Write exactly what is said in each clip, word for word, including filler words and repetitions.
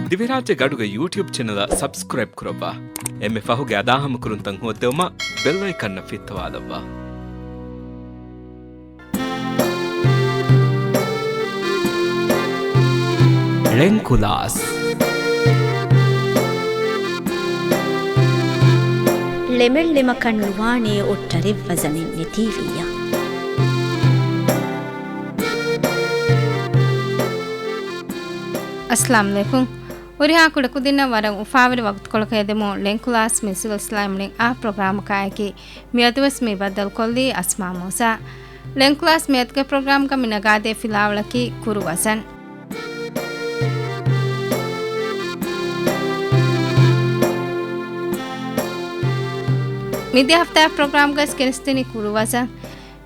ދިވެހިރާއްޖެ ގަޑުގެ ޔޫޓިއުބް ޗެނަލަށް ސަބްސްކްރައިބް ކުރައްވާ. އެންމެ ފަހުގެ އަދާހަމަކުރުންތައް ހޯއްދެވުމަށް ބެލް އައިކަންއަށް ފިއްތަވާލައްވާ. ޅެން ކުލާސް. ޅެމެއް ޅެމަކަށް ނުވާނޭ އޮއްޓަރެއް ވަޒަނެއް ނެތީވިއްޔާ. އައްސަލާމްއަލައިކުމް. ހުރިހާ ކުޑަކުދިންނަށް ވަރަށް އުފާވެރި ވަގުތުކޮޅަކަށް އެދެމުން ޅެން ކުލާސް މިސް ސިލްސިލާއިން އާ ޕްރޮގްރާމަކާއެކީ މިއަދުވެސް މި ބައްދަލުކޮށްލީ އަސްމާ މޫސާ. ޅެން ކުލާސް މިއަދުގެ ޕްރޮގްރާމްގަ މި ނަގާދޭ ފިލާވަޅަކީ ކުރު ވަޒަން. މިދިޔަ ހަފްތާ ޕްރޮގްރާމްގަސް ގެނެސްދިނީ ކުރު ވަޒަން.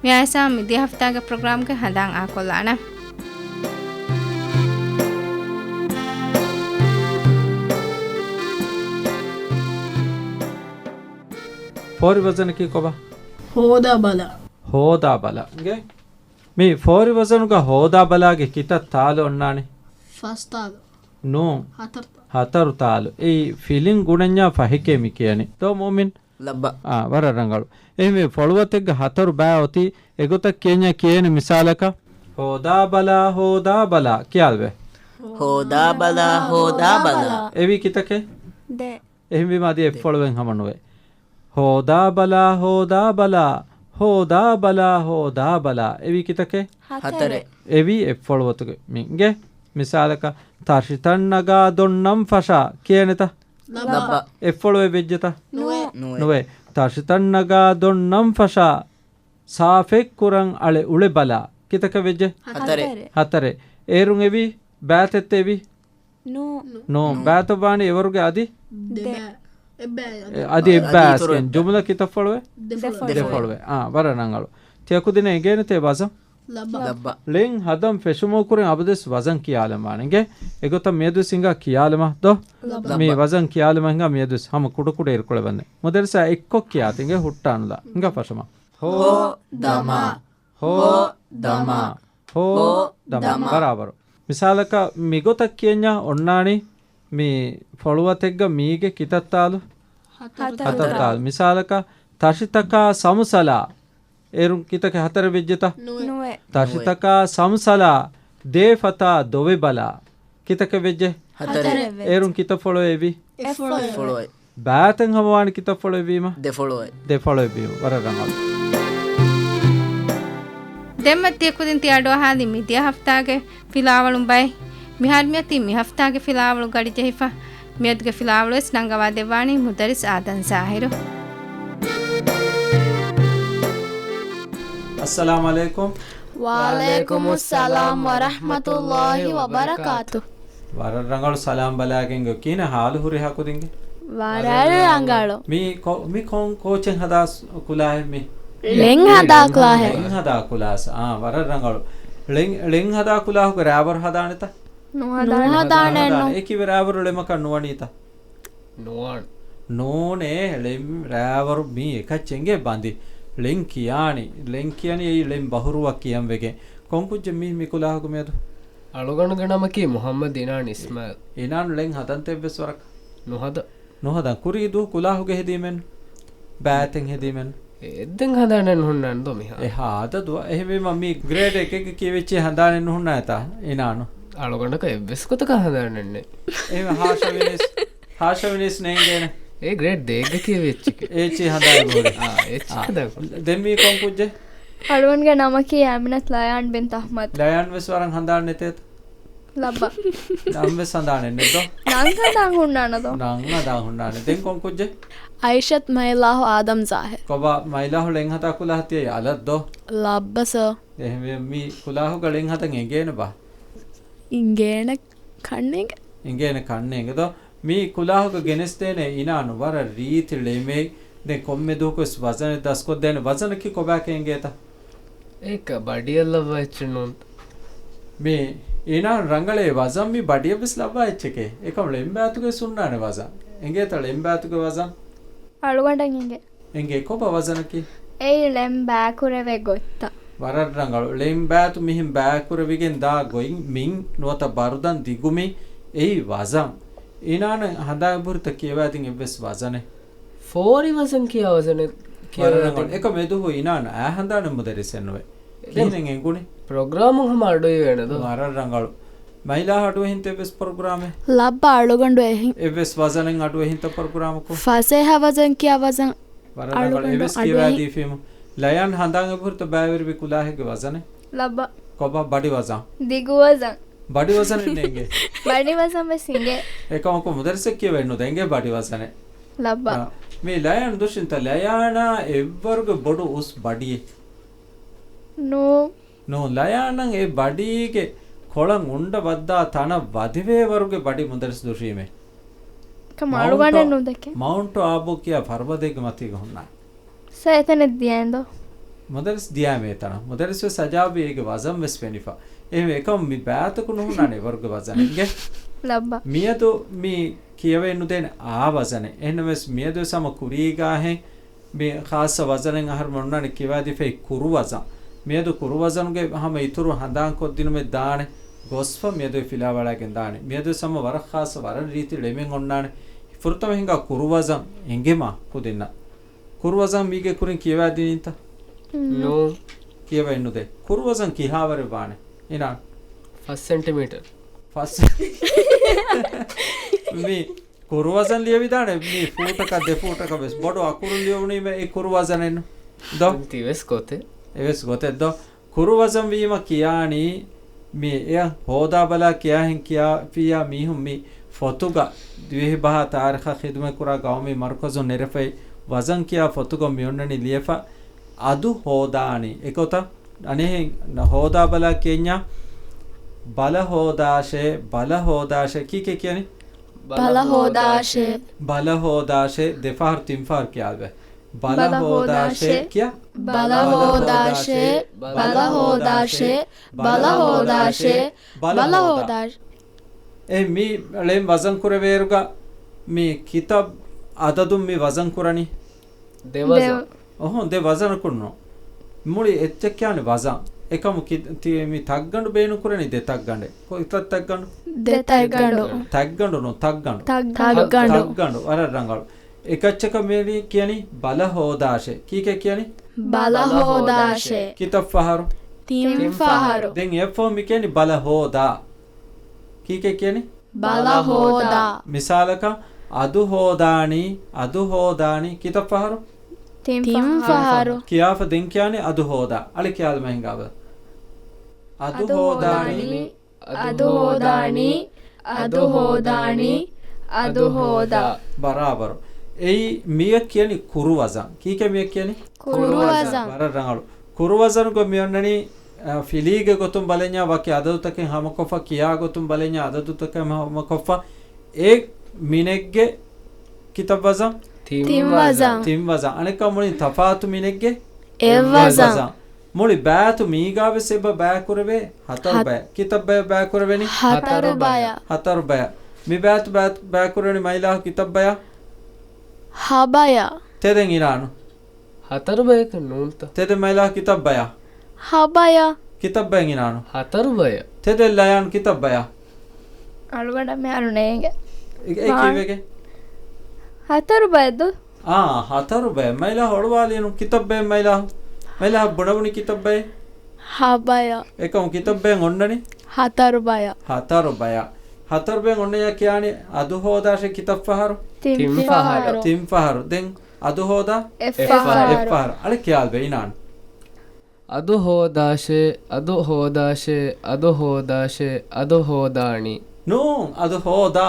މިއާއެކު މިދިޔަ ހަފްތާގެ ޕްރޮގްރާމްގެ ހަނދާން އާކޮށްލާނަން. ފޯރި ވަޒަނަކީ ކޮބާ؟ ހޯދާ ބަލާ. ހޯދާ ބަލާ. ގެ؟ މި ފޯރި ވަޒަނުގަ ހޯދާ ބަލާގެ ކިތައް ތާލު އޮންނާނެ؟ ފަސް ތާލު. ނޫން. ހަތަރު ތާލު. ހަތަރު ތާލު. އެއީ ފިލިން ގުނަންޏާ ފަހެކޭ މި ކިޔަނީ. ދޯ މުއުމިން؟ ލައްބަ. އާ، ވަރަށް ރަނގަޅު. އެހެންވެ، ފޮޅުވަތެއްގަ ހަތަރު ބައި އޮތީ، އެގޮތަށް ކިޔަންޏާ ކިޔޭނެ މިސާލަކަށް، ހޯދާ ބަލާ، ހޯދާ ބަލާ ކިޔާލަބެ. ހޯދާ ބަލާ، ހޯދާ ބަލާ. އެވީ ކިތަކެއް؟ ދެ. އެހެންވީމަ އަދި އެއްފޮޅުވެން ހަމަނުވޭ. ހޯދާ ބަލާ، ހޯދާ ބަލާ، ހޯދާ ބަލާ، ހޯދާ ބަލާ. އެވީ ކިތަކެއް؟ ހަތަރެއް. އެވީ އެއްފޮޅުވަތުގެ މި އިނގޭ. މިސާލަކަށް، ތަށިތައް ނަގާ ދޮންނަން ފަށާ ކިޔޭނެތަ؟ ލައްބަ. އެއްފޮޅުވެ ވެއްޖެތަ؟ ނުވޭ. ނުވޭ. ތަށިތައް ނަގާ ދޮންނަން ފަށާ ސާފެއް ކުރަން އަޅެ އުޅެ ބަލާ. ކިތަކަށް ވެއްޖެ؟ ހަތަރެއް. ހަތަރެއް. އޭރުން އެވީ ބައިތައްތަ އެވީ؟ ނޫން. ނޫން. ނޫން. ބައިތައް ވާނީ އެވަރުގެ އަދި؟ ދެ. އެއްބައި. އެ، އަދި އަދި އެއްބައި އިތުރު އަސްގެން. އެއްބައި. ޖުމުލަ ކިތައް ފޮޅުވެ؟ ދެ ފޮޅުވެ. ދެ ފޮޅުވެ. އާ، ވަރަށް ރަނގަޅު. ތިޔަ ކުދިންނަށް އެނގޭނެތޭ ވަޒަން؟ ލައްބަ. ލައްބަ. ޅެން ހަދަން ފެށުމުގެ ކުރިން އަބަދުވެސް ވަޒަން ކިޔާލަން ވާނެ އިނގޭ. އެގޮތަށް މިއަދުވެސް ހިނގާ ކިޔާލަމާ ދޯ؟ ލައްބަ. މި ވަޒަން ކިޔާލަމާ ހިނގާ މިއަދުވެސް ހަމަ ކުޑަކުޑަ އިރުކޮޅެއް ވަންދެން. މުދައްރިސާ އެއްކޮށް ކިޔާތި އިނގޭ ހުއްޓާނުލާ. ހިނގާ ފަށަމާ. ހޯ ދަމާ. ހޯ ދަމާ. ހޯ ދަމާ. ބަރާބަރު. މިސާލަކަށް މިގޮތަށް ކިޔަންޏާ އޮންނާނީ މި ފޮޅުވަތެއްގަ މީގެ ކިތައް ތާލު؟ ހަތަރު. ހަތަރު ތާލު. މިސާލަކަށް ތަށިތަކާ ސަމުސަލާ. އޭރުން ކިތަކެއް ހަތަރެއް ވެއްޖެތަ؟ ނުވޭ. ނުވޭ. ތަށިތަކާ ސަމުސަލާ ދޭފަތާ ދޮވެބަލާ. ކިތަކެއް ވެއްޖެ؟ ހަތަރެއް. ހަތަރެއް ވެއްޖެ. އޭރުން ކިތައް ފޮޅުވެ އެވީ؟ އެއް ފޮޅުވެ. އެއް ފޮޅުވެ. ބައިތައް ހަމަވާނީ ކިތައް ފޮޅުވެވީމަ؟ ދެ ފޮޅުވެ. ދެ ފޮޅުވެވީމަ. ވަރަށް ރަނގަޅު. ދެންމެ ތިޔަ ކުދިން ތި އަޑުއަހާލީ މިދިޔަ ހަފްތާގެ ފިލާވަޅުން ބައެއް. މިހާރު މިއޮތީ މި ހަފްތާގެ ފިލާވަޅު ގަޑި ޖެހިފަ. މިއަދުގެ ފިލާވަޅުވެސް ނަންގަވާ ދެއްވާނީ މުދައްރިސް އާދަން ޒާހިރު. އައްސަލާމު ޢަލައިކުމް. ވަޢަލައިކުމުއްސަލާމް ވަރަޙްމަތުﷲި ވަބަރަކާތު. ވަރަށް ރަނގަޅު ސަލާމް ބަލާގެން ގޮ. ކިހިނެއް ޙާލު ހުރިހާ ކުދިންގެ؟ ވަރަށް ރަނގަޅު. މީ ކޮ-، މި ކޮން ކޯޗެއް ހަދާ ސް-، ކުލާހެއް މީ؟ ޅެން ހަދާ ކުލާހެއް. ޅެން ހަދާ ކުލާސް. އާ، ވަރަށް ރަނގަޅު. ޅެން، ޅެން ހަދާ ކުލާހުގެ ރާވަރު ހަދާނެތަ؟ ނުހަދާނެ. ނުހަދާނެ. އެ ކިބި ރާވަރު ޅެމަކަށް ނުވަނީތަ؟ ނުވާން. ނޫނޭ، ޅެން ރާވަރު މީ އެކައްޗެއް އިނގޭ ބަނދި. ޅެން ކިޔާނީ، ޅެން ކިޔަނީ އެއީ ޅެން ބަހުރުވަ ކިޔަންވެގެން. ކޮން ކުއްޖެއް މީ މި ކުލާހުގެ މިއަދު؟ އަޅުގަނޑުގެ ނަމަކީ މުޙައްމަދު އިނާން އިސްމާއިލް. އިނާން ޅެން ހަދަންތަ އެއްވެސް ވަރަކަށް؟ ނުހަދަ. ނުހަދަން. ކުރީ ދުވަހު ކުލާހުގަ ހެދީމެއްނު؟ ބައިތެއް ހެދީމެއްނު؟ އެއްދެން ހަނދާނެއް ނުހުންނާނެ ދޯ މިހާރު. އެ ހާދަ ދުވަ. އެހެންވީމަ މީ ގްރޭޑް އެކެއްގެ ކިޔެވިއްޗި ހަނދާނެއް ނުހުންނާނެތާ އިނާނު؟ އަޅުގަނޑަކަށް އެއްވެސް ގޮތަކަށް ހަނދާނެއް ނެތް. އެހެން ހާ ޝޮވިނިސްޓް، ހާ ޝޮވިނިސްޓް ނޭނގޭނެ. އެ ގްރޭޑް ދޭއްގަ ކިޔެވި އެއްޗެކޭ. އޭ އެއްޗެއް ހަނދާނެއް ނުހުންނާނެ. އާ، އެއްޗެއް އާ. ހަނދާނެއް ނުހުންނާނެ. ދެން މީ ކޮން ކުއްޖެއް؟ އަޅުގަނޑުގެ ނަމަކީ އާމިނަތު ލަޔާން ބިންތު އަޙްމަދު. ލަޔާން ވެސް ވަރަށް ހަނދާން ނެތޭތަ؟ ލައްބަ. ނަން ވެސް ހަނދާނެއް ނެތް ދޯ؟ ނަން ހަނދާން ހުންނާނެ ދޯ؟ ނަން ހަނދާން ހުންނާނެ. ދެން ކޮން ކުއްޖެއް؟ އައިޝަތު މައިލާހު އާދަމް ޒާހިރު. ކޮބާ މައިލާހު ޅެން ހަދާ ކުލާހަށް ތިޔައީ އަލަށް ދޯ؟ ލައްބަ ސާ. އެހެންވެ މި ކުލާހުގަ ޅެން ހަދަން އެނގޭނެ ބާ؟ އިނގޭނެ ކަންނޭނގެ. އިނގޭނެ ކަންނޭނގެ ދޯ؟ މީ ކުލާހުގަ ގެނެސްދޭނެ އިނާނު ވަރަށް ރީތި ޅެމެއް. ދެން ކޮންމެ ދުވަހަކުވެސް ވަޒަނެއް ދަސްކޮށްދޭނެ. ވަޒަނަކީ ކޮބާކަށް އެނގޭތަ؟ އޭކަ ބަޑިއަށް ލައްވާ އެއްޗެއް ނޫން. މީ އިނާން ރަނގަޅޭ ވަޒަން މީ ބަޑިއަށްވެސް ލައްވާ އެއްޗެކޭ. އެކަމް ޅެންބާތުގެ ހުންނާނެ ވަޒަން. އެނގޭތަ ޅެންބާތުގެ ވަޒަން؟ އަޅުގަނޑަށް އެނގޭ. އެނގޭ ކޮބާ ވަޒަނަކީ؟ އެއީ ޅެން ބައިކުރެވޭ ގޮތްތައް. ވަރަށް ރަނގަޅު. ޅެންބާތު މިހެން ބައިކުރެވިގެން ދާ ގޮތް މިން ނުވަތަ ބަރުދަން ދިގުމިން އެއީ ވަޒަން. އިނާނަށް ހަނދާން އެބަހުރިތަ ކިޔަވާދިން އެއްވެސް ވަޒަނެއް؟ ފޯރި ވަޒަން ކިޔާ ވަޒަނެއް ވަރަށް ރަނގަޅު. ކިޔަވާދިން. އެކަމް އެދުވަހު އިނާން އައި ހަނދާނެއް މުދައްރިސެއް ނުވޭ. ކިހިނެއް އެނގުނީ؟ ޕްރޮގްރާމުން ހަމަ އަޑުއިވޭނެ ދޯ. ވަރަށް ރަނގަޅު. މައިލާ އަޑުއެހިންތަ އެއްވެސް ޕްރޮގްރާމެއް؟ ލައްބަ އަޅުގަނޑު އެހިން. އެއްވެސް ވަޒަނެއް އަޑުއެހިންތަ ޕްރޮގްރާމަކު؟ ފަސޭހަ ވަޒަން ކިޔާ ވަޒަން. ވަރަށް ރަނގަޅު. އަޅުގަނޑު އެވެސް އަޑުއެހި. ކިޔަވާދީފީމު. ލަޔާން ހަނދާން އެބަހުރިތަ ބައިވެރިވި ކުލާހެއްގެ ވަޒަނެއް؟ ލައްބަ. ކޮބާ ބަޑި ވަޒަން؟ ދިގު ވަޒަން. ބަޑި ވަޒަނެއް ނޭނގެ. ބަޑި ވަޒަން ވެސް އިނގޭ. އެކަމަކު މުދައްރިސަށް ކިޔަވައި ނުދޭ އިނގޭ ބަޑި ވަޒަނެއް. ލައްބަ. އާ، މީ ލަޔާން ދުށިންތަ ލަޔާނާ އެއްވަރުގެ ބޮޑު އުސް ބަޑިއެއް؟ ނޫ. ނޫ، ލަޔާނަށް އެ ބަޑީގެ ކޮޅަށް އުނޑަ ވައްދާ ތަނަށް ވަދެވޭ ވަރުގެ ބަޑި މުދަރިސް ދުށީމޭ. ކަމަށް މައުންޓް އަޅުގަނޑެއް އާ-، ނުދެކެ. މައުންޓް އާބޯ ކިޔާ ފަރުބަދައެއްގެ މަތީގަ ހުންނާނެ. ސަ އެތަނެއް ދިޔައިން ދޯ؟ މުދަރިސް ދިޔާމޭ ތަނަށް. މުދަރިސް ވެސް އަޖާބީ އޭގެ ވަޒަން ވެސް ފެނިފަ. އެހެން އެކަމް މި ބާތަކު ނުހުންނާނެ ވަރުގެ ވަޒަނެއްގެ. ލައްބަ. މިއަދު މި ކިޔަވައި ނުދޭނެ އާ ވަޒަނެއް. އެހެންނަމަވެސް މިއަދު ވެސް ހަމަ ކުރީގާހެން މި ޚާއްޞަ ވަޒަނެއް އަހަރުމެން އޮންނާނެ ކިޔަވާދީފައި ކުރު ވަޒަން. މިއަދު ކުރު ވަޒަނުގެ ހަމަ އިތުރު ހަނދާން ކޮށްދިނުމެއް ދާނެ ގޮސްފަ މިއަދު ފިލާވަޅާގެން ދާނެ. މިއަދު ވެސް ހަމަ ވަރަށް ޚާއްޞަ ވަރަށް ރީތި ޅެމެއް އޮންނާނެ. ފުރަތަމަ ހިނގާ ކުރު ވަޒަން އެނގެމާ ކުދިންނަށް. ކުރު ވަޒަން މީގެ ކުރިން ކިޔަވާދިނީތަ؟ ނޫން. ކިޔަވައި ނުދޭ. ކުރު ވަޒަން ކިހާވަރެއް ވާނެ؟ އިނާން. ފަސް ސެންޓިމީޓަރ. ފަސް. މި ކުރު ވަޒަން ލިޔެވިދާނެ މީ ފޫޓަކަށް ދެ ފޫޓަކަށް ވެސް ބޮޑު އަކުރުން ލިޔެވުނީމަ އެ ކުރު ވަޒަނެއްނު. ދޯ؟ ތި ވެސް ގޮތެއް. އެވެސް ގޮތެއް ދޯ؟ ކުރު ވަޒަން ވީމަ ކިޔާނީ މި އެ ހޯދާބަލާ ކިޔާހެން ކިޔާފިއްޔާ މީހުން މި ފޮތުގަ ދިވެހިބަހާ ތާރިޚަށް ޚިދުމަތްކުރާ ގައުމީ މަރުކަޒުން ނެރެފައި ވަޒަން ކިޔާ ފޮތުގަ މިއޮންނަނީ ލިޔެފަ އަދު ހޯދާނީ. އެގޮތަށް އަނެއްހެން ހޯދާބަލާ ކިޔަންޏާ ބަލަ ހޯދާށޭ، ބަލަ ހޯދާށޭ. ކީކޭ ކިޔަނީ؟ ބަލަ ހޯދާށޭ. ބަލަ ހޯދާށޭ. ދެފަހަރު ތިންފަހަރު ކިޔާލަބަ. ބަލަ ބަލަ ހޯދާށޭ ހޯދާށޭ. ކިޔާ. ބަލަ ހޯދާށޭ. ބަލަ ހޯދާށޭ. ބަލަ ހޯދާށޭ. ބަލަ ބަލަ ހޯދާ. ހޯދާށޭ. އެ މި ޅެން ވަޒަން ކުރެވޭއިރުގަ މި ކިތައް އަދަދުން މި ވަޒަން ކުރަނީ؟ ދެ ވަޒަން. ދެ. އޮހޮ، ދެ ވަޒަނަކުން ނޫން. މުޅި އެއްޗެއް ކިޔާނެ ވަޒަން. އެކަމު ކި-، ތި-، މި ތައްގަނޑު ބޭނުން ކުރަނީ ދެ ތައްގަނޑެއް. ކޮ-، އެތައް ތައްގަނޑު؟ ދެ ތައްގަނޑު. ތައްގަނޑު ނޫން، ތައްގަނޑު. ތައްގަނޑު. ތައްގަނޑު. ތައްގަނޑު. ވަރަށް ރަނގަޅު. އެކައްޗަކަށް މި ކިޔަނީ ބަލަ ހޯދާށޭ. ކީކޭ ކިޔަނީ؟ ބަލަ ހޯދާށޭ. ކިތައް ފަހަރު؟ ތިން ފަހަރު. ދެން އެއަށްފަހު މި ކިޔަނީ ބަލަ ހޯދާ. ކީކޭ ކިޔަނީ؟ ބަލަ ހޯދާ. މިސާލަކަށް، އަދު ހޯދާނީ، އަދު ހޯދާނީ، ކިތައް ފަހަރު؟ ތިން ފަހަރު. ކިޔާފަ ދެން ކިޔާނީ އަދު ހޯދާ. އަޅެ ކިޔާލަމާ ހިނގާބަލަ. އަދު އަދު ހޯދާނީ. ހޯދާނީ. އަދު ހޯދާނީ. އަދު ހޯދާނީ. އަދު ހޯދާ. ބަރާބަރު. އެއީ މިއަށް ކިޔަނީ ކުރު ވަޒަން. ކީކޭ މިއަށް ކިޔަނީ؟ ކުރު ވަޒަން. ވަރަށް ރަނގަޅު. ކުރު ވަޒަނުގަ މި އޮންނަނީ، އަ، ފިލީގެ ގޮތުން ބަލަންޏާ ވަކި އަދަދުތަކެއް ހަމަކޮށްފަ، ކިޔާ ގޮތުން ބަލަންޏާ އަދަދުތަކެއް ހަމަކޮށްފަ، އެ މިނެއްގެ ކިތައް ވަޒަން؟ ތިން ވަޒަން. ތިން ވަޒަން. އަނެއްކާ މުޅިން ތަފާތު މިނެއްގެ އެއް ވަޒަން. ވަޒަން. މުޅި ބައިތު މީގާވެސް އެބަ ބައިކުރެވޭ ހަތަރު ހަތް-، ބައި. ކިތައް ބައި ބައިކުރެވެނީ؟ ހަތަރު ބައި. ހަތަރު ބައި. މި ބައިތު ބައި-، ބައިކުރެވެނީ މައިލާހު ކިތައް ބަޔަށް؟ ހަ ބަޔަށް. ތެދެން އިނާނު. ހަތަރު ބަޔަކަށް ނޫންތަ؟ ތެދެއް މައިލާ ކިތައް ބަޔާ؟ ހަ ބަޔަށް. ކިތައް ބައެއް އިނާނު؟ ހަތަރު ބަޔަށް. ތެދެއް ލަޔާން ކިތައް ބަޔާ؟ އަޅުގަނޑަށް މިހާރު ނޭނގެ. އެ، އެ ކީއްވެގެ؟ ހަތަރު ބަޔެއް ދޯ؟ އާ، ހަތަރު ބަޔަށް. މައިލާ ހޮޅުވާލީނު ކިތައް ބައެއް މައިލާ؟ މައިލާ ބުނެވުނީ ކިތައް ބައެއް؟ ހަ ބަޔަށް. އެކަމު ކިތައް ބައެއް އޮންނަނީ؟ ހަތަރު ބަޔަށް. ހަތަރު ބަޔަށް. ހަތަރު ބައެއް އޮންނަޔާ ކިޔާނީ އަދު ހޯދާށޭ ކިތައް ފަހަރު؟ ތިން ތިން ފަހަރު. ފަހަރު. ތިން ފަހަރު. ދެން އަދު ހޯދާ؟ އެއް އެއް ފަހަރު. ފަހަރު. އެއް ފަހަރު. އަޅެ ކިޔާލްބެ އިނާން. އަދު ހޯދާށޭ، އަދު ހޯދާށޭ، އަދު ހޯދާށޭ، އަދު ހޯދާނީ. ނޫން، އަދު ހޯދާ.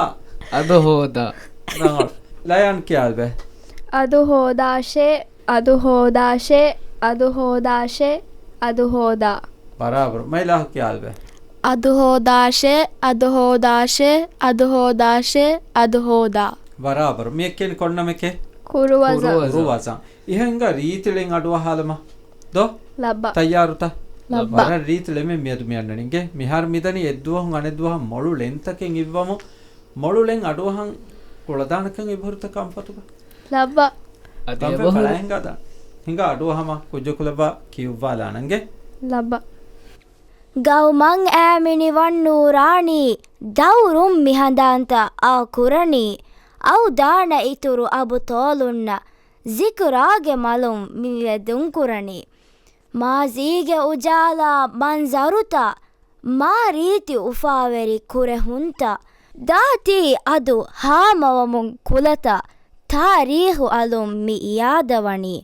އަދު ހޯދާ. ރަނގަޅު. ލަޔާން ކިޔާލްބެ. އަދު ހޯދާށޭ، އަދު ހޯދާށޭ، އަދު ހޯދާށޭ، އަދު ހޯދާ. ބަރާބަރު. މައިލާހު ކިޔާލްބެ. އަދު ހޯދާށޭ، އަދު ހޯދާށޭ، އަދު ހޯދާށޭ، އަދު ހޯދާ. ބަރާބަރު. މިއެއްކެން ކޮންނަމެކޭ؟ ކުރުވަޒަން. ކުރުވަޒަން. ކުރުވަޒަން. އިހެންގަ ރީތިޅެން އަޑުއަހާލަމާ. ދޯ؟ ލައްބަ. ތައްޔާރުތަ؟ ލައްބަ. ވަރަށް ރީތި ޅެމެއް މިއަދު މިއަންނަނީ. އިނގޭ މިހާރު މިދަނީ އެއްދުވަހުން އަނެއްދުވަހަށް މޮޅު ޅެންތަކެއް އިއްވަމު، މޮޅު ޅެން އަޑުއަހަން ކުޅަދާނެކަން އެބަހުރިތަ ކަންފަތުގަ؟ ލައްބަ. އަދި ކަންފަތް އެބަހުރި. ފަޅާ ހިނގާދާން. ހިނގާ އަޑުއަހަމާ ކުއްޖަކުލައްވާ ކިޔުއްވާލާނަންގެ. ލައްބަ. ގައުމަށް އައި މިނިވަން ނޫރާނީ، ދައުރުން މި ހަނދާންތައް އާ ކުރަނީ، އައުދާނަ އިތުރު އަބުޠާލުންނަށް ޒިކުރާގެ މަލުން މި ވެދުން ކުރަނީ. މާޒީގެ އުޖާލާ މަންޒަރުތައް، މާ ރީތި އުފާވެރި ކުރެހުންތައް، ދާތީ އަދު ހާމަވަމުން ކުލަތައް، ތާރީހު އަލުން މި އިޔާދަވަނީ.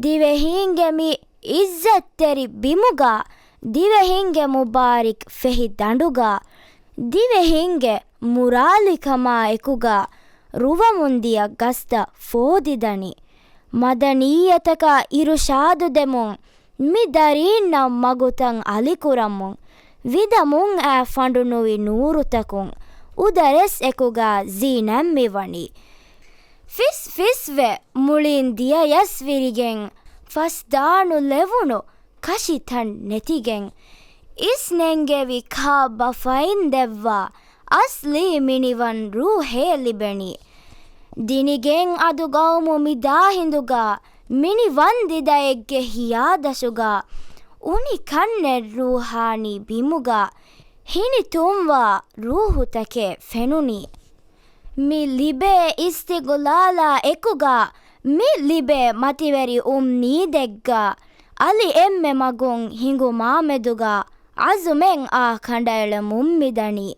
ދިވެހީންގެ މި އިއްޒަތްތެރި ބިމުގަ، ދިވެހިންގެ މުބާރިކް ފެހި ދަނޑުގަ، ދިވެހިންގެ މުރާލިކަމާ އެކުގަ، ރުވަމުން ދިޔަ ގަސްތައް ފޯދިދަނީ. މަދަނީއްޔަތަކަށް އިރުޝާދު ދެމުން، މި ދަރީންނަށް މަގުތައް އަލިކުރަމުން، ވިދަމުން އައި ފަނޑު ނުވި ނޫރުތަކުން، އުދަރެސް އެކުގަ ޒީނަތް މިވަނީ. ފިސް ފިސްވެ މުޅިން ދިޔަޔަސް ވިރިގެން، ފަސްދާނު ލެވުނު ކަށިތައް ނެތިގެން، އިސް ނެންގެވި ކާބަފައިން ދެއްވާ، އަސްލީ މިނިވަން ރޫހޭ ލިބެނީ. ދިނިގެން އަދު ގައުމު މި ދާހިނދުގަ، މިނިވަން ދިދައެއްގެ ހިޔާދަށުގަ، އުނި ކަންނެއް ރޫހާނީ ބިމުގަ، ހިނިތުންވާ ރޫހުތަކެއް ފެނުނީ. މި ލިބޭ އިސްތިގުލާލާ އެކުގަ، މި ލިބޭ މަތިވެރި އުއްމީދެއްގަ، އަލި އެންމެ މަގުން ހިނގުމާމެދުގަ، އަޒުމެއް އާ ކަނޑައެޅެމުން މިދަނީ.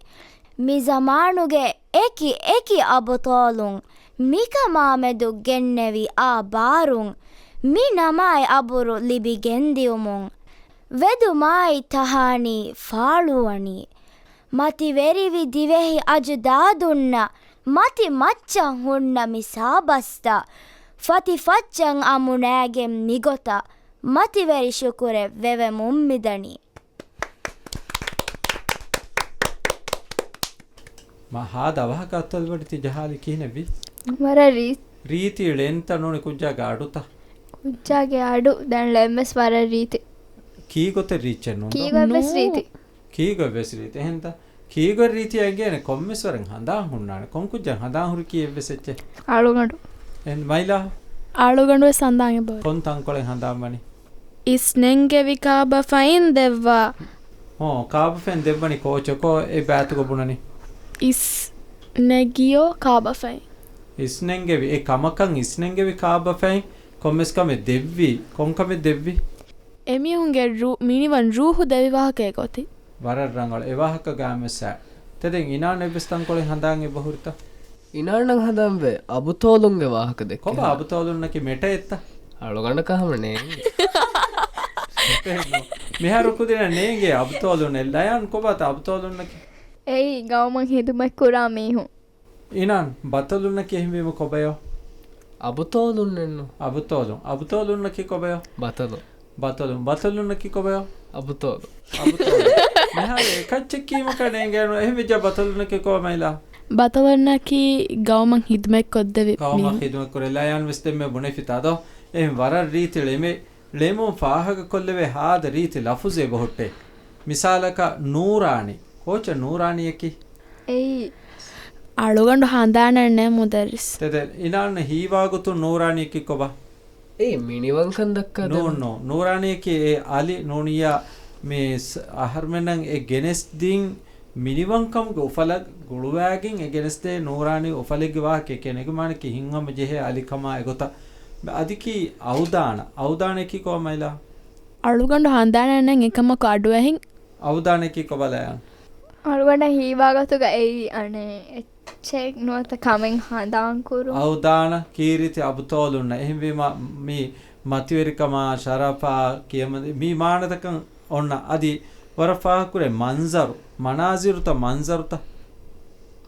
މި ޒަމާނުގެ އެކި އެކި އަބުޠާލުން، މިކަމާމެދު ގެންނެވި އާ ބާރުން، މި ނަމާއި އަބުރު ލިބިގެންދިއުމުން، ވެދުމާއި ތަހާނީ ފާޅުވަނީ. މަތިވެރިވި ދިވެހި އަޖުދާދުންނަށް، މަތި މައްޗަށް ހުންނަ މި ސާބަސްތައް، ފަތި ފައްޗަށް އަމުނާގެން މިގޮތަށް، މަތިވެރި ޝުކުރެއް ވެވެމުން މިދަނީ. މާ ހާދަ އަވަހަކަށް އަތޮޅުވަޑި ތި ޖަހާލި ކިހިނެއްވީ؟ ވަރަށް ރީ- ރީތި ޅެންތައް ނޫނީ ކުއްޖާގެ އަޑުތައް. ކުއްޖާގެ އަޑު ދެން ޅެންވެސް ވަރަށް ރީތި. ކީގޮތެއް ރީއްޗެއް ނޫން ދޯ؟ ކީގޮތްވެސް ނޫ. ރީތި. ކީގޮތްވެސް ރީތި. އެހެންތަ؟ ކީގޮތް ރީތި އެނގޭނެ ކޮންމެސް ވަރެއް ހަނދާން ހުންނާނެ. ކޮން ކުއްޖެއް ހަނދާން ހުރިކީ އެއްވެސް އެއްޗެއް؟ އަޅުގަނޑު. އެހެން މައިލާ؟ އަޅުގަނޑުވެސް ހަނދާން އެބަހުރި. ކޮން ތަންކޮޅެއް ހަނދާން ވަނީ؟ އިސް ނެންގެވި ކާބަފައިން ދެއްވާ. ހޯ، ކާބަފައިން ދެއްވަނީ ކޯޗަކޯ އެ ބާތުގަ ބުނަނީ؟ އިސް ނެގިޔޯ ކާބަފައިން. އިސް ނެންގެވި، އެ ކަމަކަށް އިސް ނެންގެވި ކާބަފައިން ކޮންމެސް ކަމެއް ދެއްވީ، ކޮން ކަމެއް ދެއްވީ؟ އެމީހުންގެ ރޫ-، މިނިވަން ރޫހު ދެވި ވާހަކައެއް ގޮތީ. ވަރަށް ރަނގަޅު. އެ ވާހަކަ ގާމެއްސާ. ތެދެން އިނާން އެއްވެސް ތަންކޮޅެއް ހަނދާން އެބަހުރިތަ؟ އިނާންނަށް ހަނދާންވޭ އަބުތޯލުންގެ ވާހަކަ ދެއްކި. ކޮބާ އަބުތޯލުންނަކީ މެޓައެއްތަ؟ އަޅުގަނޑަކަށް ހަމަ ނޭނގެ. މިހާރު ކުދިންނަށް ނޭނގޭ އަބުތޯލުންނެއް. ލަޔާން ކޮބާތަ އަބުތޯލުންނަކީ؟ އެއީ ގައުމަށް ހިދުމަތް ކުރާ މީހުން. އިނާން، ބަތަލުންނަކީ އެހެންވީމަ ކޮބަޔޯ؟ އަބުތޯލުންނެއްނު. އަބުތޯލުން. އަބުތޯލުންނަކީ ކޮބަޔޯ؟ ބަތަލު. ބަތަލުން. ބަތަލުންނަކީ ކޮބަޔޯ؟ އަބުތޯލު. އަބުތޯލު. މިހާރު އެކައްޗެއް ކީމަކަށް ނޭނގޭނު. އެހެންވެއްޖާ ބަތަލުންނަކީ ކޮބާ މައިލާ؟ ބަތަލުންނަކީ ގައުމަށް ހިދުމަތް ކޮށްދެވި ގައުމަށް މީހުން. ހިދުމަތް ކުރޭ. ލަޔާން ވެސް ދެންމެ ބުނެފިތާ ދޯ؟ އެހެން ވަރަށް ރީތި ޅެމެއް. ޅެމުން ފާހަގަކޮށްލެވޭ ހާދަ ރީތި ލަފުޒެއް އެބަހުއްޓޭ. މިސާލަކަށް ނޫރާނީ. ކޯޗެއް ނޫރާނީއަކީ؟ އެއީ. އަޅުގަނޑު ހަނދާނެއް ނެތް މުދައްރިސް. ތެދެއް އިނާން ހީވާގޮތުން ނޫރާނީއަކީ ކޮބާ؟ އެއީ މިނިވަންކަން ދައްކާ ނޫން، ދެވުން. ނޫން. ނޫރާނީއަކީ އެ އަލި ނޫނިއްޔާ މި ސް-، އަހަރުމެންނަށް އެ ގެނެސްދިން މިނިވަންކަމުގެ އުފަލަށް ގުޅުވާގެން އެ ގެނެސްދޭ ނޫރާނީ އުފަލެއްގެ ވާހަކައެކޭ. ނެގުމާނަކީ ހިތްހަމަޖެހޭ އަލިކަމާ އެގޮތަށް. މި އަދިކީ އައުދާނަ. އައުދާނައަކީ ކޮބާ މައިލާ؟ އަޅުގަނޑު ހަނދާނެއް ނެތް އެކަމަކު އަޑުއެހިން. އައުދާނައަކީ ކޮބާ ލަޔާން؟ އަޅުގަނޑަށް ހީވާގޮތުގަ އެއީ އަނެއް އެއްޗެއް ނުވަތަ ކަމެއް ހަނދާންކުރުން. އައުދާނަ ކީރިތި އަބުތޯލުންނަށް. އެހެންވީމަ މި މަތިވެރިކަމާ، ޝަރަފާ، ކިޔަމަން މި މާނަތަކަށް އޮންނަ އަދި ވަރަށް ފާހަގަކުރޭ މަންޒަރު، މަނާޒިރުތަ މަންޒަރުތަ؟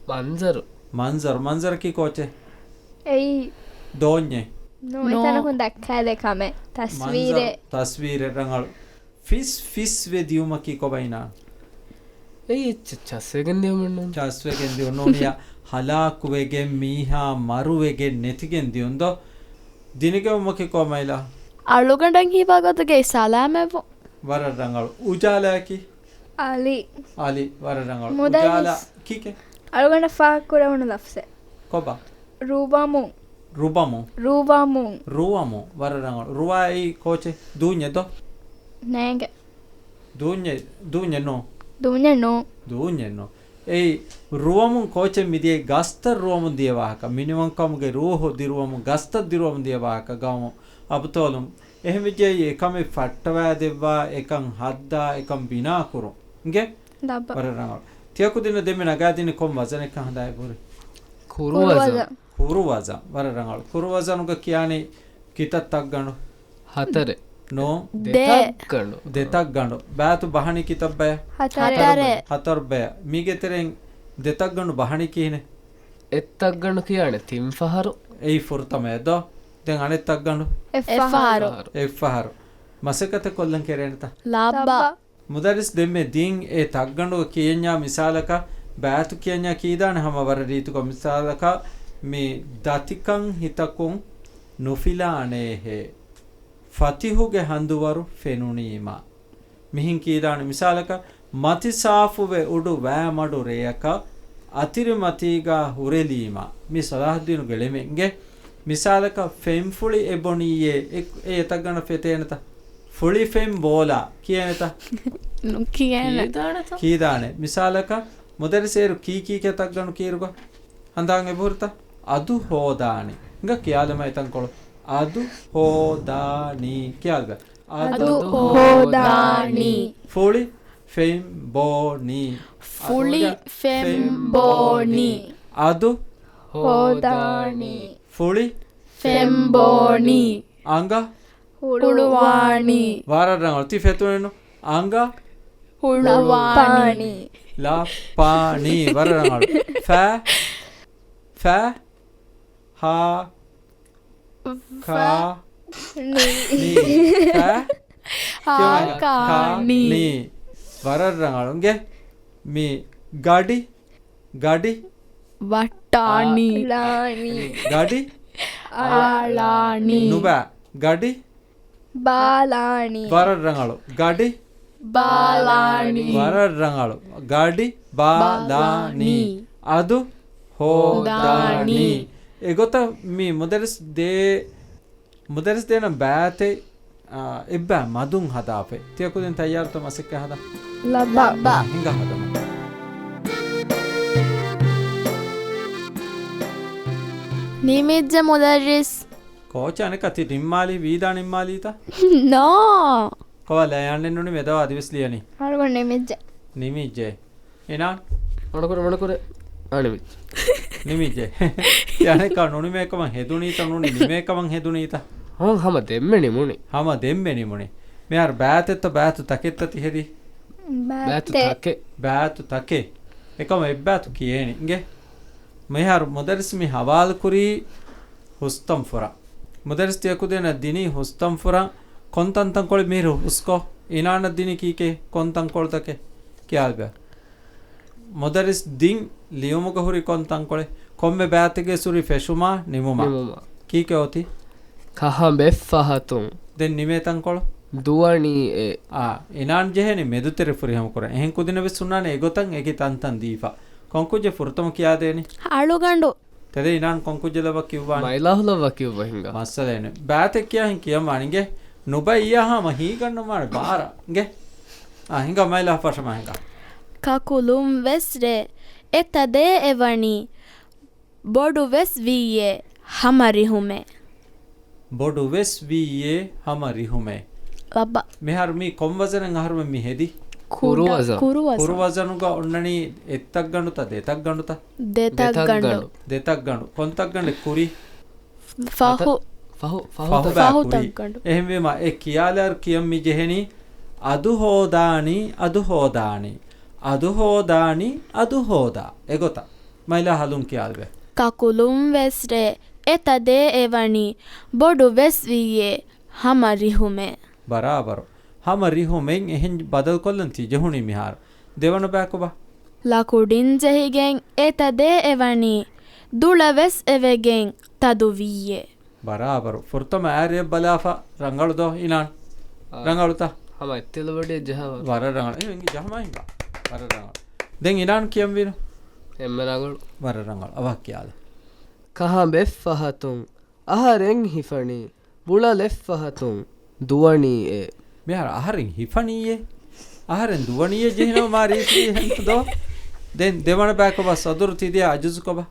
މަންޒަރު. މަންޒަރު، މަންޒަރަކީ ކޯޗެއް؟ އެއީ. ދޯންޏެއް؟ ނޯ، ނޯ. އެތަނަކުން ދައްކާދޭ ކަމެއް. ތަސްވީރެއް. މަންޒަރު، ތަސްވީރެއް ރަނގަޅު. ފިސް ފިސްވެ ދިޔުމަކީ ކޮބައިނާ؟ އެއީ އެއްޗެއް ޗަސްވެގެން ދިޔުމެއްނޫން. ޗަސްވެގެން ދިޔުން ނޫނިޔާ، ހަލާކުވެގެން މީހާ މަރުވެގެން ނެތިގެން ދިޔުން ދޯ؟ ދިނިގެއުމަކީ ކޮބައިލާ؟ އަޅުގަނޑަށް ހީވާ ގޮތުގައި ސަލާމަތްވުން. ވަރަށް ރަނގަޅު. އުޖާލާއަކީ؟ އަލި. އަލި، ވަރަށް ރަނގަޅު. މުދައްރިސް. އުޖާލާ ކީކޭ؟ އަޅުގަނޑަށް ފާހަގަކުރެވުނު ލަފްޒެއް. ކޮބާ؟ ރުވަމުން. ރުބަމުން. ރުވަމުން. ރުވަމުން. ވަރަށް ރަނގަޅު. ރުވާ އެއީ ކޯޗެއް؟ ދޫންޏެއް ދޯ؟ ނޭނގެ. ދޫންޏެއް، ދޫންޏެއް ނޫން. ދޫންޏެއް ނޫން. ދޫންޏެއް ނޫން. އެއީ، ރުވަމުން ކޯޗެއް މިދިޔައީ ގަސްތައް ރުވަމުން ދިޔަ ވާހަކަ. މިނިވަންކަމުގެ ރޫހު ދިރުވަމުން ގަސްތައް ދިރުވަމުން ދިޔަ ވާހަކަ ގައުމު އަބުތޯލުން. އެހެންވެއްޖެއްޔާ އެކަމެއް ފައްޓަވާ ދެއްވާ، އެކަން ހައްދާ، އެކަން ބިނާ ކުރުން. އިނގޭ؟ ލައްބަ. ވަރަށް ރަނގަޅު. ތިޔަ ކުދިންނަށް ދެންމެ ނަގާދިނީ ކޮން ވަޒަނެއްކަން ހަދާ އެބަހުރި؟ ކުރު ވަޒަން. ކުރު ވަޒަން. ވަރަށް ރަނގަޅު. ކުރު ވަޒަނުގަ ކިޔާނީ ކިތައް ތައްގަނޑު؟ ހަތަރެއް. ނޫން. ދެ. ދެތައްގަނޑު. ދެތައްގަނޑު. ބާތު ބަހަނީ ކިތައް ބަޔަށް؟ ހަތަރެއް. ހަތަރު ބަޔަށް. މީގެ ތެރެއިން ދެތައްގަނޑު ބަހަނީ ކިހިނެއް؟ އެއްތައްގަނޑު ކިޔާނެ ތިން ފަހަރު. އެއީ ފުރަތަމައެއް ދޯ؟ ދެން އަނެއް ތައްގަނޑު؟ އެއް ފަހަރު. އެއް ފަހަރު. މަސައްކަތެއް ކޮށްލަން ކެރޭނެތަ؟ ލައްބަ. މުދައްރިސް ދެންމެ ދިން އެ ތައްގަނޑު ކިޔަންޏާ މިސާލަކަށް ބާތު ކިޔަންޏާ ކީދާނެ ހަމަ ވަރަށް ރީތިކޮށް. މިސާލަކަށް މި ދަތިކަން ހިތަކުން ނުފިލާނޭހޭ. ފަތިހުގެ ހަނދުވަރު ފެނުނީމަ. މިހިން ކީދާނެ މިސާލަކަށް މަތި ސާފުވެ އުޑު ވައިމަޑު ރެޔަކަށް އަތިރިމަތީގާ ހުރެލީމަ. މި ޞަލާޙުއްދީނުގެ ޅެމެއް އިނގޭ. މިސާލަކަށް ފެންފުޅި އެބޮނީއޭ އެ، އެ ތައްގަނޑަށް ފެތޭނެތަ؟ ފުޅި ފެން ބޯލާ ކިޔޭނެތަ؟ ނުކިޔޭނެ. ކީދާނެތަ؟ ކީދާނެ. މިސާލަކަށް މުދައްރިސް އޭރު ކީކީކޭ ތައްގަނޑު ކީރުގަ؟ ހަނދާން އެބަހުރިތަ؟ އަދު ހޯދާނީ. ހިނގާ ކިޔާލަމާ އެތަންކޮޅު. އަދު ހޯދާނީ. ކިޔާލަބަ. އަދު ހޯދާނީ. ފުޅި ފެން ބޯނީ. ފުޅި އަދު ފެން ބޯނީ. އަދު ހޯދާނީ. ފުޅި ފެން ބޯނީ. އަނގަ ހުޅުވާނީ. ވަރަށް ރަނގަޅު. ތި ފެތުނެއްނު. އަނގަ ހުޅުވާނީ. ލައްޕާނީ. ވަރަށް ރަނގަޅު. ފަ، ފަ، ހާ، ކާ، ނީ. ނީ. ފަ، ހާކާނީ. ނީ. ވަރަށް ރަނގަޅު. އިނގޭ. މި ގަޑި، ގަޑި. ވައްޓާނީ. އާ، ގަޑި. އާޅާނީ. ނުބާ. ގަޑި. ބާލާނީ. ވަރަށް ރަނގަޅު. ގަޑި. ބާލާނީ. ވަރަށް ރަނގަޅު. ގަޑި ބާލާނީ. ބާލާނީ. އަދު ހޯދާނީ. ހޯދާނީ. އެގޮތަށް މި މުދައްރިސް ދޭ، މުދައްރިސް ދޭނަ ބައިތެއް، އާ، އެއްބައި މަދުން ހަދާފައި. ތިޔަ ކުދިން ތައްޔާރުތޯ މަސައްކަތް ހަދަން؟ ލައްބަ. ހިނގާ ހަދަމު. ނިމިއްޖެ މުދައްރިސް. ކޯޗް އަނެއްކާ ތި ނިންމާލީ، ވީދާ ނިންމާލީތަ؟ ނޯ. ކޮބާ ލަޔާންނެއް ނޫނީ މެދަވާ އަދިވެސް ލިޔަނީ. އަޅުގަނޑު ނިމިއްޖެ. ނިމިއްޖެ. އިނާން؟ އަނުކުރެ، އަނުކުރެ. އަނިމިއްޖެ. ނިމިއްޖެ. ތި އަނެއްކާ ނުނިމޭކަމަށް ހެދުނީތަ، ނޫނީ ނިމޭކަމަށް ހެދުނީތަ؟ ހަމަ، ހަމަ ދެންމެ ނިމުނީ. ހަމަ ދެންމެ ނިމުނީ. މިހާރު ބާތެއްތަ، ބާތު ތަކެއްތަ ތި ހެދީ؟ ބާތު ބާތެއް. ތަކެއް. ބާތު ތަކެއް. އެކަމަ އެއްބާތު ކިޔޭނީ. އިނގޭ. މިހާރު މުދައްރިސް މި ހަވާލުކުރީ ހުސްތަން ފުރަން. މުދައްރިސް ތިޔަ ކުދިންނަށް ދިނީ ހުސްތަން ފުރަން. ކޮން ތަންތަންކޮޅެއް މިހިރު ހުސްކޮށް؟ އިނާނަށް ދިނީ ކީކޭ؟ ކޮން ތަންކޮޅުތަކެއް؟ ކިޔާލަބަ. މުދައްރިސް ދިން ލިޔުމުގަ ހުރި ކޮން ތަންކޮޅެއް؟ ކޮންމެ ބާތެއްގެ ހުރި ފެށުމާ ނިމުމާ. ނިމުމާ. ކީކޭ އޮތީ؟ ކަހަނބެއް ފަހަތުން. ދެން ނިމޭ ތަންކޮޅު؟ ދުވަނީ އޭ. އާ، އިނާން ޖެހޭނީ މެދުތެރެ ފުރިހަމަ ކުރަން. އެހެން ކުދިންނަށް ވެސް ހުންނާނެ އެގޮތަށް އެކި ތަންތަން ދީފަ. ކޮން ކުއްޖެއް ފުރަތަމަ ކިޔާދޭނީ؟ އަޅުގަނޑު. ތެދެއް އިނާން ކޮން ކުއްޖެއް ލައްވާ ކިޔުއްވާނީ؟ މައިލާހު ލައްވާ ކިޔުއްވާ ހިނގާ. މައްސަލައެއް ނު. ބާތެއް ކިޔާ ހިން ކިޔަން ވާނެ އިނގޭ. ނުބައި އިޔާ ހަމަ ހީގަންނަ މާނެ ބާރަ އިނގޭ. އާ، ހިނގާ މައިލާ ފަށަމާ ހިނގާ. ކަކުލުން ވެސް ރޭ އެތަ ދޭ އެވަނީ. ބޮޑު ވެސް ވީއޭ ހަމަ ރިހުމޭ. ބޮޑު ވެސް ވީއޭ ހަމަ ރިހުމޭ. ލައްބަ. މިހާރު މީ ކޮން ވަޒަނެއް އަހަރުމެން މި ހެދީ؟ ކުރު ވަޒަން. ކުރު ވަޒަން. ކުރު ވަޒަނުގަ އޮންނަނީ އެއްތައްގަނޑުތަ ދެތައްގަނޑުތަ؟ ދެތައްގަނޑު. ދެތައްގަނޑު. ކޮންތައްގަނޑެއް ކުރީ؟ ފަހު. އަތަ-، ފަހު، ފަހު ފަހު ތައް-، ބާ ފަހު ކުރީ. ތައްގަނޑު. އެހެންވީމަ އެ ކިޔާލާއިރު ކިޔަން މި ޖެހެނީ އަދު ހޯދާނީ، އަދު ހޯދާނީ، އަދު ހޯދާ. އެގޮތަށް. މައިލާ ހަލުން ކިޔާލަބަ. ކަކުލުން ވެސް ރޭ އެތަ ދޭ އެވަނީ. ބޮޑު ވެސް ވީއޭ ހަމަ ރިހުމޭ. ބަރާބަރު. ހަމަ ރިހުމެއް އެހެން ބަދަލުކޮށްލަން ތި ޖެހުނީ މިހާރު. ދެވަނަ ބައި ކޮބާ؟ ލަކުޑިން ޖެހިގެން އެތަ ދޭ އެވަނީ. ދުޅަ ވެސް އެވެގެން ތަދު ވީއޭ. ބަރާބަރު. ފުރަތަމަ އައިރިއަށް ބަލާފަ ރަނގަޅު ދޯ އިނާން؟ އާ. ރަނގަޅުތަ؟ ހަމަ އެއްތެލު ބޮޑިއެއް ޖަހާ ވަރަށް. ވަރަށް ރަނގަޅު. އެ އިނގި ޖަހަމާ ހިނގާ. ވަރަށް ރަނގަޅު. ދެން އިނާން ކިޔަންވީނު؟ އެންމެ ރަނގަޅު. ވަރަށް ރަނގަޅު. އަވަހަށް ކިޔާލަ. ކަހަނބެއް ފަހަތުން އަހަރެން ހިފަނީ. ބުޅަލެއް ފަހަތުން ދުވަނީއޭ. މިހާރު އަހަރެން ހިފަނީއޭ. އަހަރެން ދުވަނީއޭ ޖެހިނަމަ މާ ރީތި ހެންތަ ދޯ؟ ދެން ދެވަނަ ބައި ކޮބާ ސަދުރު ތި ދިޔަ އަޖުޒު ކޮބާ؟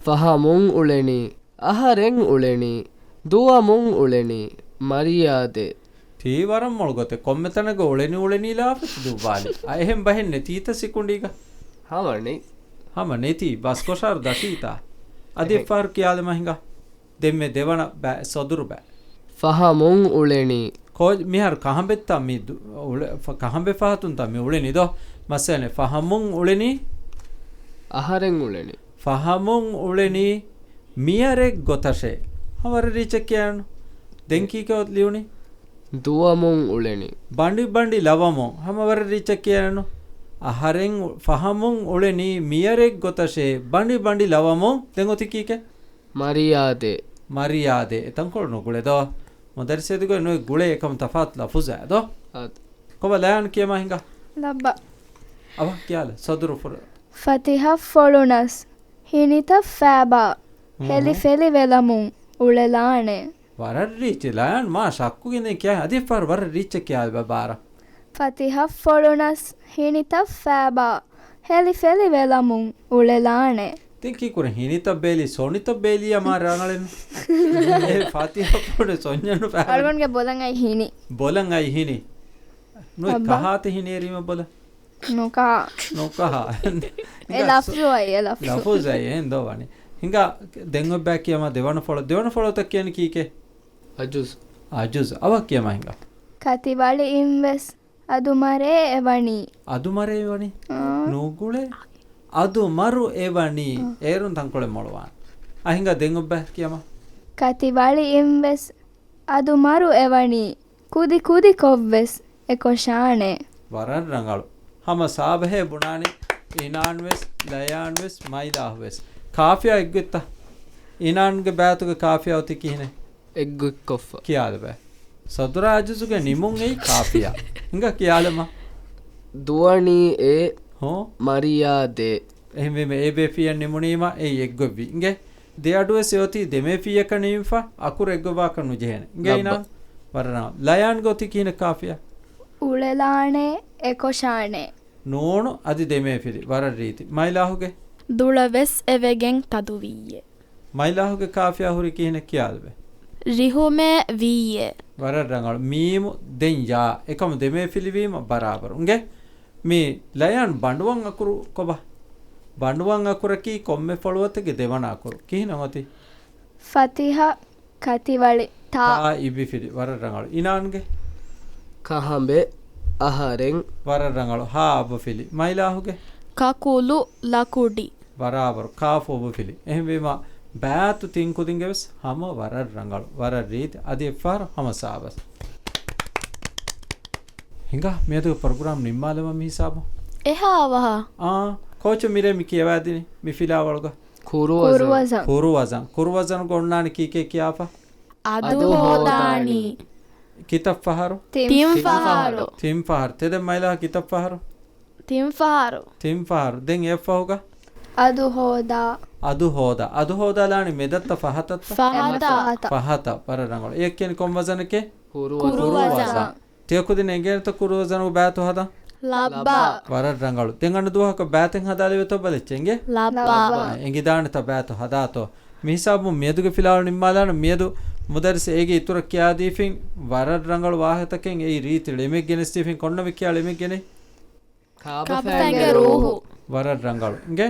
ފަހަމުން އުޅެނީ، އަހަރެން އުޅެނީ، ދުވަމުން އުޅެނީ، މަރިޔާދެ. ތީ ވަރަށް މޮޅު ގޮތެއް. ކޮންމެ ތަނެއްގަ އުޅެނީ އުޅެނީ ލާފަތު ދުއްވާލި. އަ، އެހެން ބަހެއް ނެތީތަ ސިކުނޑީގަ؟ ހަމަ ނެތް. ހަމަ ނެތީ. ބަސްކޮށާރު ދަށީތާ. އަދި އެހެން. އެއްފަހަރު ކިޔާލަމާ ހިނގާ. ދެންމެ ދެވަނަ ބައި، ސަދުރު ބައި. ފަހަމުން އުޅެނީ. ކޯ، މިހާރު ކަހަނބެއްތާ މި ދު-، އުޅެ-، ފަ-، ކަހަނބެ ފަހަތުންތާ މި އުޅެނީ ދޯ؟ މައްސަލައެއް ނެތް. ފަހަމުން އުޅެނީ. އަހަރެން އުޅެނީ. ފަހަމުން އުޅެނީ މިޔަރެއް ގޮތަށޭ. ހަމަ ވަރަށް ރީއްޗެއް ކިޔާނު. ދެން ކީކޭ ލިޔުނީ؟ ދުވަމުން އުޅެނީ. ބަނޑި ބަނޑި ލަވަމުން. ހަމަ ވަރަށް ރީއްޗެއް ކިޔާނު. އަހަރެން އު-، ފަހަމުން އުޅެނީ މިޔަރެއް ގޮތަށޭ. ބަނޑި ބަނޑި ލަވަމުން. ދެން އޮތީ ކީކޭ؟ މަރިޔާދެ. މަރިޔާދެ. އެތަންކޮޅު ނުގުޅޭ ދޯ؟ މުދައްރިސް އެދިގޮތް ނުއެއް ގުޅޭ އެކަމު ތަފާތު ލަފުޒާ ދޯ؟ އަދި. ކޮބާ ލަޔާން ކިޔަމާ ހިނގާ؟ ލައްބަ. އަވަހަށް ކިޔާލަ. ސަދުރު ފުރ- ފަތިހަ ފޮޅުނަސް ހިނިތައް ފައިބާ. ހުން. ހެލި ފެލި ވެލަމުން އުޅެލާނެ. ވަރަށް ރީތި ލަޔާން މާ ޝައްކުގެ ނެތް ކިޔާ. އަދި އެއްފަހަރު ވަރަށް ރީއްޗެއް ކިޔާލަބަ ބާރަ. ފަތިހަ ފޮޅުނަސް ހިނިތައް ފައިބާ. ހެލި ފެލި ވެލަމުން އުޅެލާނެ. ދެން ކީކުރެ ހިނިތައް ބޭލި، ސޮނިތައް ބޭލިޔާ މާ ރަނގަޅެއް. އެ ފަތިހަ ފޮޅު ސޮންޏަންނު ފައިބާ. އަޅުގަނޑުގެ ބޮލަން އައި ހިނި. ބޮލަން އައި ހިނި. ނުވެ އައްބާ. ކަހާތި ހިނިއެރީމަ ބޮލަ. ނުކަހާ. ނުކަހާ. އެ ހިނގާ ލަފްޒު އައި، އެ ލަފްޒު. ލަފުޒު އައި، އެހެން ދޯ ވަނީ. ހިނގާ ދެން އޮތް ބައި ކިޔަމާ ދެވަނަ ފޮޅު. ދެވަނަ ފޮޅުތައް ކިޔަނީ ކީކޭ؟ އަޖުޒް. އަޖުޒް. އަވަހަށް ކިޔަމާ ހިނގާ. ކަތިވަޅިއިން ވެސް އަދު މަރޭ އެވަނީ. އަދު މަރޭ އެވަނީ؟ އާ. ނުގުޅޭ. އަދު މަރު އެވަނީ. އާ. އޭރުން ތަންކޮޅެއް މޮޅުވާނެ. އަހިނގާ ދެން އޮތް ބައި ކިޔަމާ. ކަތިވަޅިއިން ވެސް އަދު މަރު އެވަނީ، ކުދި ކުދިކޮށްވެސް އެކޮށާނެ. ވަރަށް ރަނގަޅު. ހަމަ ސާބަހޭ ބުނާނީ އިނާން ވެސް، ލަޔާން ވެސް، މައިލާހު ވެސް. ކާފިޔާ އެއްގޮތްތަ؟ އިނާންގެ ބައިތުގެ ކާފިޔާ އޮތީ ކިހިނެއް؟ އެއްގޮތްކޮށްފަ. ކިޔާލަބަ. ސަދުރާ އަޖުޒުގެ ނިމުން އެއީ ކާފިޔާ. ހިނގާ ކިޔާލަމާ. ދުވަނީ އޭ، ހޯ؟ މަރިޔާދެ. އެހެންވީމަ އޭ ބޭފިއްޔަށް ނިމުނީމަ އެއީ އެއްގޮތްވީ. އިނގޭ؟ ދެ އަޑުވެސް އެއޮތީ ދެމޭފިއްޔަކަށް ނިމިފަ، އަކުރު އެއްގޮތްވާކަށް ނުޖެހޭނެ. އިނގޭ ލައްބަ. އިނާން؟ ވަރަށް ރަނގަޅު. ލަޔާންގެ އޮތީ ކިހިނެއް ކާފިޔާ؟ އުޅެލާނެ، އެކޮށާނެ. ނޫނު، އަދި ދެމޭފިލި. ވަރަށް ރީތި. މައިލާހުގެ؟ ދުޅަވެސް އެވެގެން ތަދުވީއޭ. މައިލާހުގެ ކާފިޔާ ހުރީ ކިހިނެއް ކިޔާލަބެ. ރިހުމެއް ވީއޭ. ވަރަށް ރަނގަޅު. މީމު ދެން ޔާ. އެކަމު ދެމޭފިލިވީމަ ބަރާބަރު. އިނގޭ؟ މި ލަޔާން ބަނޑުވަން އަކުރު ކޮބާ؟ ބަނޑުވަން އަކުރަކީ ކޮންމެ ފޮޅުވަތެއްގެ ދެވަނަ އަކުރު. ކިހިނެއް އޮތީ؟ ފަތިހަ، ކަތިވަޅި، ތާ. ތާ އިބިފިލި. ވަރަށް ރަނގަޅު. އިނާންގެ؟ ކަހަނބެ، އަހަރެން. ވަރަށް ރަނގަޅު. ހާ އަބަފިލި. މައިލާހުގެ؟ ކަކުލު، ލަކުޑި. ބަރާބަރު. ކާފު އޮބުފިލި. އެހެންވީމަ، ބައިތު ތިން ކުދިންގެ ވެސް ހަމަ ވަރަށް ރަނގަޅު، ވަރަށް ރީތި، އަދި އެއްފަހަރު ހަމަ ސާބަސް. ހިނގާ، މިއަދުގެ ޕްރޮގްރާމް ނިންމާލަމާ މިހިސާބުން. އެހާ އަވަހަށް. އާ، ކޯޗު މިރޭ މި ކިޔަވާދިނީ މި ފިލާވަޅުގަ؟ ކުރުވަޒަން. ކުރުވަޒަން. ކުރުވަޒަން. ކުރުވަޒަނުގަ އޮންނާނީ ކީކޭ ކިޔާފަ؟ އަދު އަދު ހޯދާނީ. ހޯދާނީ. ކިތައް ފަހަރު؟ ތިން ފަހަރު. ތިން ފަހަރު. ތެދެއް މައިލާ ކިތައް ފަހަރު؟ ތިން ފަހަރު. ތިން ފަހަރު. ދެން އެއްފަހުގަ؟ އަދު ހޯދާ. އަދު ހޯދާ. އަދު ހޯދާލާނީ މެދަށްތަ ފަހަތަށްތަ؟ ފަހަތަށް. ފަހަތަށް. ވަރަށް ރަނގަޅު. އެއަށް ކިޔަނީ ކޮން ވަޒަނެކޭ؟ ކުރުވަޒަން. ކުރުވަޒަން. ތިޔަކުދިން އެނގޭނެތަ ކުރުވަޒަނުގެ ބައިތު ހަދަން؟ ލައްބަ. ވަރަށް ރަނގަޅު. ދެން އަންނަ ދުވަހަކަށް ބައިތެއް ހަދާލެވޭތޯ ބަލައްޗޭ އިނގޭ؟ ލައްބަ. އެނގިދާނެތަ ބައިތު ހަދާތޯ؟ މިހިސާބުން މިއަދުގެ ފިލާވަޅު ނިންމާލާނަން. މިއަދު މުދައްރިސް އޭގެ އިތުރަށް ކިޔާދީފިން ވަރަށް ރަނގަޅު ވާހަކަތަކެއް އެއީ ރީތި ޅެމެއް ގެނެސްދީފިން. ކޮންނަމެ ކިޔާ ޅެމެއް ގެނޭ؟ ކާބަފައިންގެ ކާބަފައިންގެ ރޫހު. ރޫހު. ވަރަށް ރަނގަޅު. އިނގޭ؟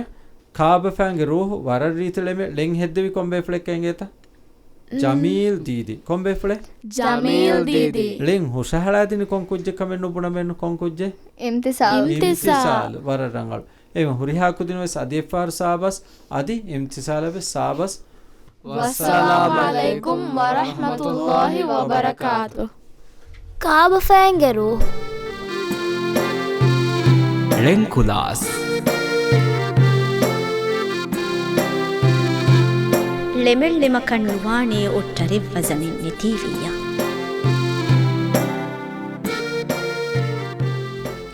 ކާބަފައިންގެ ރޫހު ވަރަށް ރީތި ޅެމެއް. ޅެން ހެއްދެވި ކޮން ބޭފުޅެއްކަ އިނގޭތަ؟ މް. ޖަމީލް ދީދީ. ކޮން ބޭފުޅެއް؟ ޖަމީލް ދީދީ. ޅެން ހުށަހަޅާދިނީ ކޮން ކުއްޖެއްކަމެއް ނުބުނަމެއްނު ކޮން ކުއްޖެއް؟ އިމްތިސާލް. އިމްތިސާލް. އިމްތިސާލް. ވަރަށް ރަނގަޅު. އެހެން ހުރިހާ ކުދިން ވެސް އަދި އެއްފަހަރު ސާބަސް، އަދި އިމްތިސާލަށް ވެސް ސާބަސް. ވައްސަލާމް އަލައިކުމް ވަރަޙްމަތުﷲި ވަބަރަކާތުހު. ކާބަފައިންގެ ރޫހު. ޅެން ކުލާސް. ޅެމެއް ޅެމަކަށް ނުވާނޭ އޮށްޓަރެއް ވަޒަނެއް ނެތީވިއްޔާ.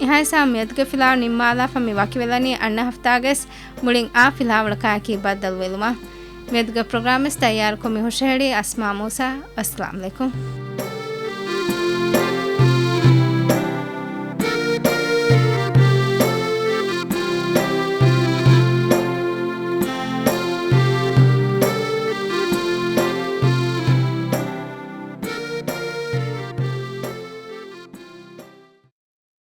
އެހާހިސާބުން މިއަދުގެ ފިލާވަޅު ނިންމާލާފަ މި ވަކިވެލަނީ އަންނަ ހަފްތާގަސް މުޅިން އާ ފިލާވަޅަކާއެކީ ބައްދަލުވެލުމަށް. މިއަދުގެ ޕްރޮގްރާމްވެސް ތައްޔާރުކޮށް މި ހުށަހެޅީ އަސްމާ މޫސާ. އައްސަލާމް ޢަލައިކުމް.